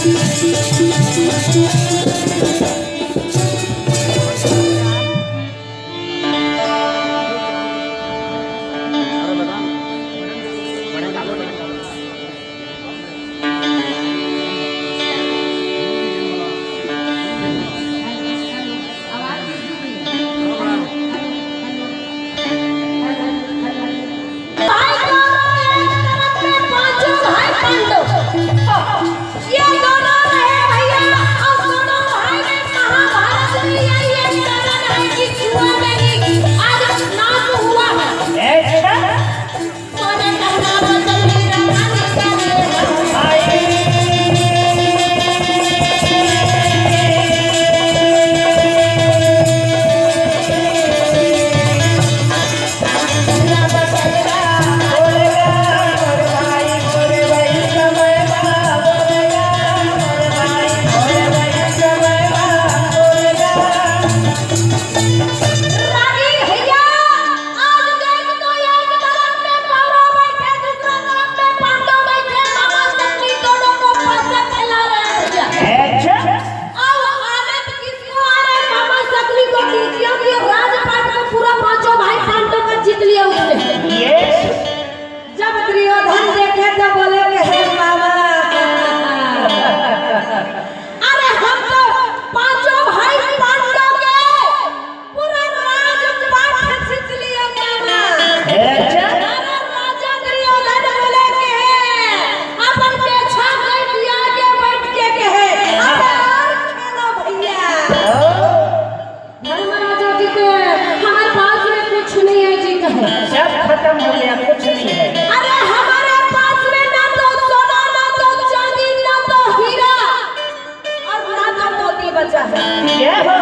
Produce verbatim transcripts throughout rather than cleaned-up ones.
भाई दोनों एक तरफ में पांचों भाई पांडव। ये दोनों रहे भैया, और दोनों भाई में महाभारत में यही एक कारण है कि छुआ नहीं, आज नाम हुआ है। अच्छा। रागी भैया, आज देख तो एक तरफ में कौरव बैठे, दूसरा तरफ में पांडव बैठे, मामा सगली दोनों को पासा खिला रहे हैं भैया। अच्छा। अब आनंद किसको आ रहा है, मामा सगली को? क्योंकि राजपाट को पूरा पांचों भाई पांडव का जीत लिया उसने। ये जब दुर्योधन देखे तो बोले कि हे मामा, अरे हम तो पांचों भाई पांडव के पूरा राजपाट जीत लिया मामा। अच्छा। अरे राजा दुर्योधन बोले कि हे, अपन पेछा बैठ के, आगे बैठ के कहे, अरे और खेलो भैया। ओ। धर्मराजा जी के, हमारे पास में कुछ नहीं है जी कहे। सब खत्म हो गया, कुछ नहीं है। अरे हमारे पास में ना तो सोना, ना तो चांदी, ना तो हीरा, और ना तो मोती बचा है। ये हो।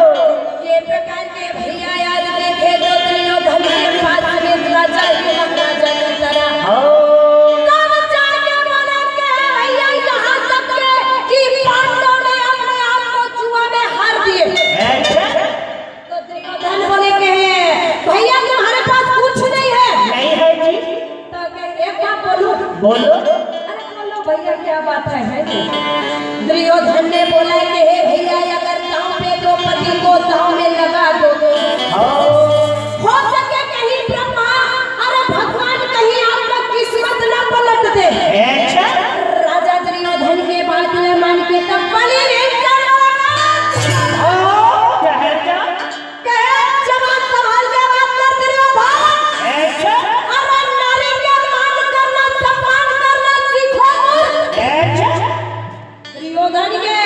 ये प्रकार के भैया यार देखे तो दुर्योधन के पास में राजा के महाराजा की तरह। ओ। तब जाके बोला कि भैया यहाँ तक के कि पांडव ने अपने आप को जुआ में हार दिए। अच्छा। तो दुर्योधन बोले कि भैया तुम्हारे पास कुछ नहीं है। नहीं है जी। तो कहे, एक बात बोलूं? बोलो। अरे बोलो भैया, क्या बात है, है जी? दुर्योधन ने बोला कि हे भैया, अगर दांव पे द्रौपदी को दांव में लगा दो, हाँ। हो सके कहीं ब्रह्मा, अरे भगवान कहीं आपका किस्मत ना पलट दे। अच्छा। राजा दुर्योधन के बात में मान के तब बलि विंचन लगा। हाँ, क्या है क्या? कहे, जबान संभाल के बात कर, दुर्योधन। अच्छा। अरे नारी के मान करना, सम्मान करना सीखो। अच्छा। दुर्योधन के